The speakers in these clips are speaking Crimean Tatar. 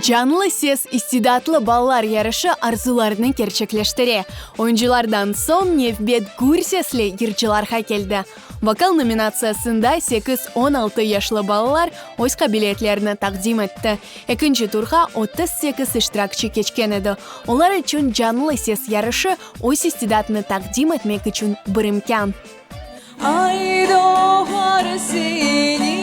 Canlı ses istidatlı balalar yarışı arzularını kerçekleştire. Oyuncılardan soñ nevbet gür sesli yırcılarğa keldi. Vokal nominatsiyasında sekiz, 16 yaşlı balalar öz qabiliyetlerini taqdim etti. Ekinci turğa 38 iştirakçi keçken edi. Olar içün Canlı ses yarışı öz istidatını taqdim etmek içün bir imkân. Ay doğar seni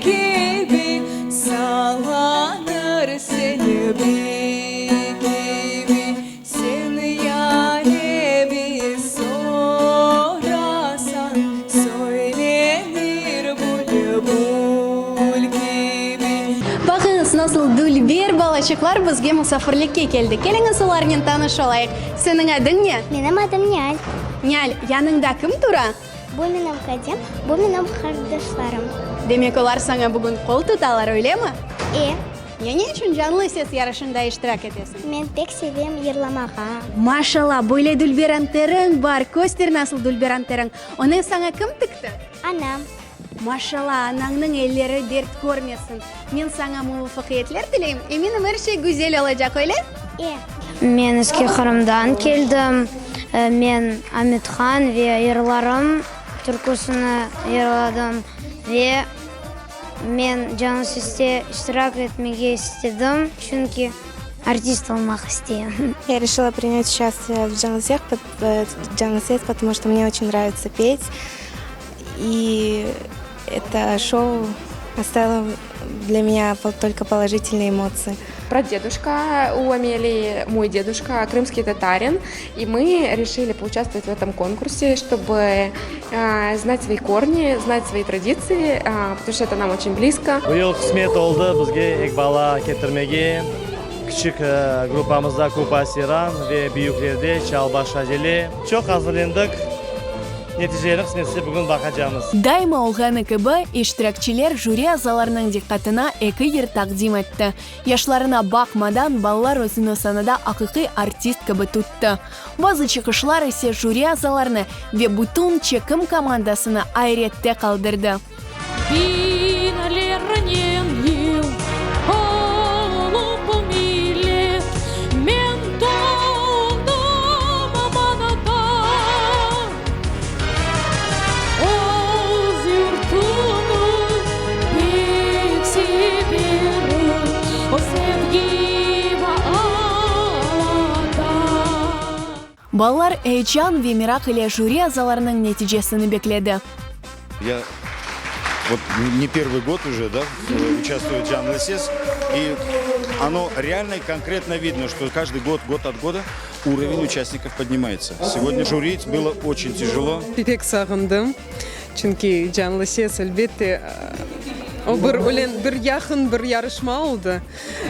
kibi, Sallanır selbi kibi, Sen yaremi sorasañ, Söylenir bülbül kibi. Baqıñız, nasıl dülber balaçıqlar bizge musafirlikke keldi. Keliñiz, olarnen tanış olayıq. Seniñ adıñ ne? Menim adım Nial. Nial, yanıñda kim tura? Bu menim kadem, bu menim qardaşlarım. Demek, olar saña bugün qol tutalar, öylemi? E. Ya ne içün Canlı ses yarışında iştirak etesiñ? Men pek sevem yırlamağa. Maşallah, böyle dülber anteriñ bar, köster nasıl dülber anteriñ. Onı saña kim tikti? Anam. Maşallah, anañnıñ elleri dert körmesin. Men saña muvafaqiyetler tileyim, eminim, er şey güzel olacaq, öyle? E. Men Eski Qırımdan keldim. Men Amethan ve yırlarım türküsini yırladım ve men Canlı seste iştirak etmege istedim, çünki artist olmaq isteyim. Ya решила принять участие в Canlı ses, Canlı ses, потому что мне очень нравится петь. И это шоу оставило для меня только положительные эмоции. Прадедушка у Амелии, мой дедушка, крымский татарин, и мы решили поучаствовать в этом конкурсе, чтобы знать свои корни, знать свои традиции, потому что это нам очень близко. Bu yıl qısmet oldı bizge ek bala ketirmege. Kiçik gruppamızda Kupa Seyran ve büyüklerde Çalbaş Adile. Çoq azırlendik. Neticeleri qısmetse bugün baqacamız. Daima olğanı kibi, iştirakçiler jüri azalarınıñ diqqatına eki yır taqdim etti. Yaşlarına baqmadan, balalar özüni sanada aqiqiy artist kibi tuttı. Bazı çıqışlar ise jüri azalarını ve bütün çekim komandasını ayrette qaldırdı. Biñlernen yıl olup millet, men doğdım mında. Öz yurtumı pek severim, o sevgim alâ daa. Balalar eyecan ve meraq ile jüri azalarınıñ neticesini bekledi. Ya vot ne pervıy god uje, da, uçastvuyu v Canlı ses, i ono realno i konkretno vidno, çto každıy god, god ot goda uroven uçastnikov podnimayetsya. Segodnâ jürit bylo oçen tijelo. Pek sağındım, çünki Canlı ses, elbette, o bir ölen bir yaqın bir yarışma oldı.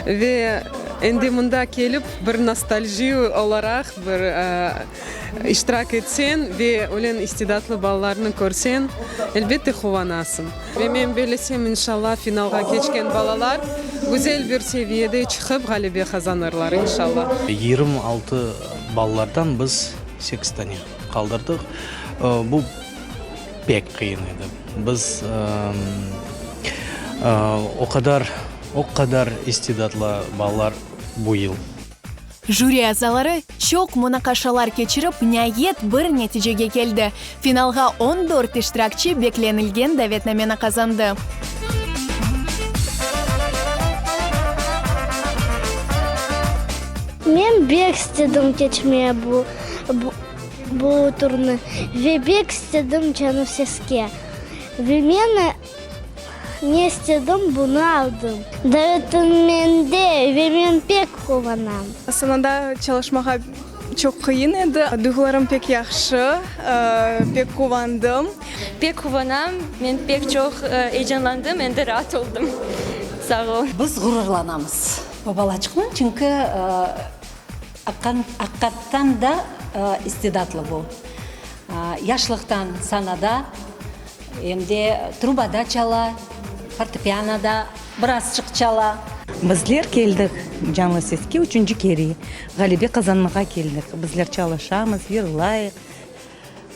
Ve endi mında kelip bir nostalji olaraq bir iştirak etseñ ve ölen istidatlı balalarnı körseñ, elbette quvanasıñ. Ve men bellesem, inşallah, finalğa keçken balalar güzel bir seviyede çıqıp ğalebe qazanırlar, inşallah. 26 balalardan biz sekiz tane qaldırdıq. Bu pek qıyın edi. Biz o qadar, o qadar istidatlı balalar bu yıl. Jüri azaları çoq munaqaşalar keçirip, niayet bir neticege keldi, finalğa 14 iştirakçi beklenilgen davetnameni qazandı. Men bek istedim keçmeye bu, bu turnı ve bek istedim Canı Seske. Ve men ne istedim, bunı aldım. Davetim mende ve men pek quvanam. Sanada çalışmağa çoq qıyın edi. Duyğularım pek yahşı, pek quvandım. Pek quvanam, men pek çoq eyecanlandım, endi raat oldım. Sağ ol. Biz ğururlanamız bu balaçıqnen, çünki aqiqattan da istidatlı bu. Yaşlıqtan sanada, em de trubada çala, fortepianoda birazçıq çala. Bizler keldik Canlı seske üçünci kere, ğalebe qazanmağa keldik. Bizler çalışamız, yırlayıq.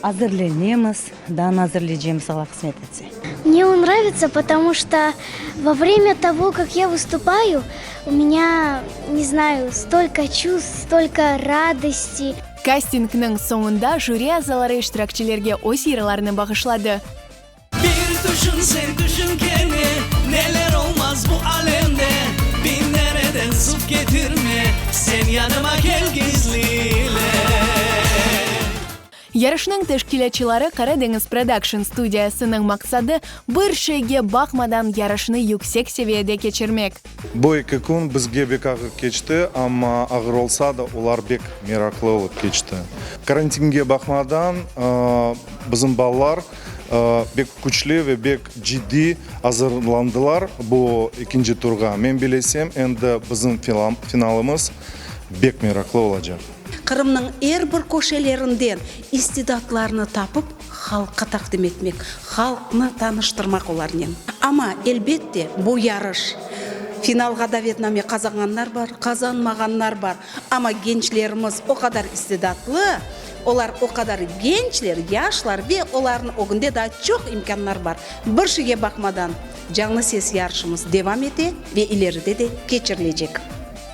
Azırlenemiz, daa azırleycemiz, Alla qısmet etse. Мне он нравится, потому что во время того, как я выступаю, у меня, не знаю, столько чувств, столько радости. Kastingniñ soñunda jüri azaları iştirakçilerge öz yırlarını bağışladı. Bir tüşün sen tüşün kene, Neler olmaz bu alemde, Bin dereden suv ketirme, Sen yanıma kel gizlile. Yarışnıñ teşkilâtçıları Qara deñiz prodakşn studiyasınıñ maqsadı, bir şeyge baqmadan yarışnı yüksek seviyede keçirmek. Bu eki kün bizge bek ağır keçti, amma ağır olsa da, olar bek meraqlı olıp keçti. Karantinge baqmadan, bizim balalar bek küçlü ve bek ciddiy azırlandılar bu ekinci turğa. Men bilesem, endi bizim finalımız bek meraqlı olacaq. Qırımnıñ er bir köşelerinden istidatlarnı tapıp, halqqa taqdim etmek, halqnı tanıştırmaq olarnen. Amma, elbette, bu yarış, finalğa davetname qazanğanlar bar, qazanmağanlar bar, amma gençlerimiz o qadar istidatlı, olar o qadar gençler, yaşlar ve olarnıñ ögünde daa çoq imkânlar bar. Bir şeyge baqmadan, Canlı ses yarışımız devam ete ve ileride de keçirilecek.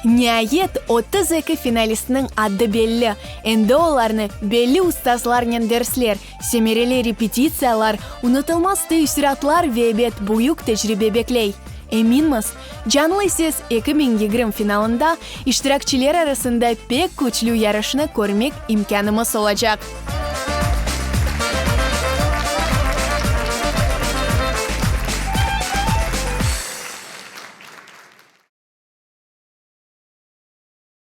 Niayet, 32 finalistniñ adı belli. Endi olarnı belli ustazlarnen dersler, semereli repetitsiyalar, unutılmaz teessüratlar ve ebet büyük tecribe bekley. Eminmiz, Canlı ses 2020 finalında iştirakçiler arasında pek küçlü yarışnı körmek imkânımız olacaq.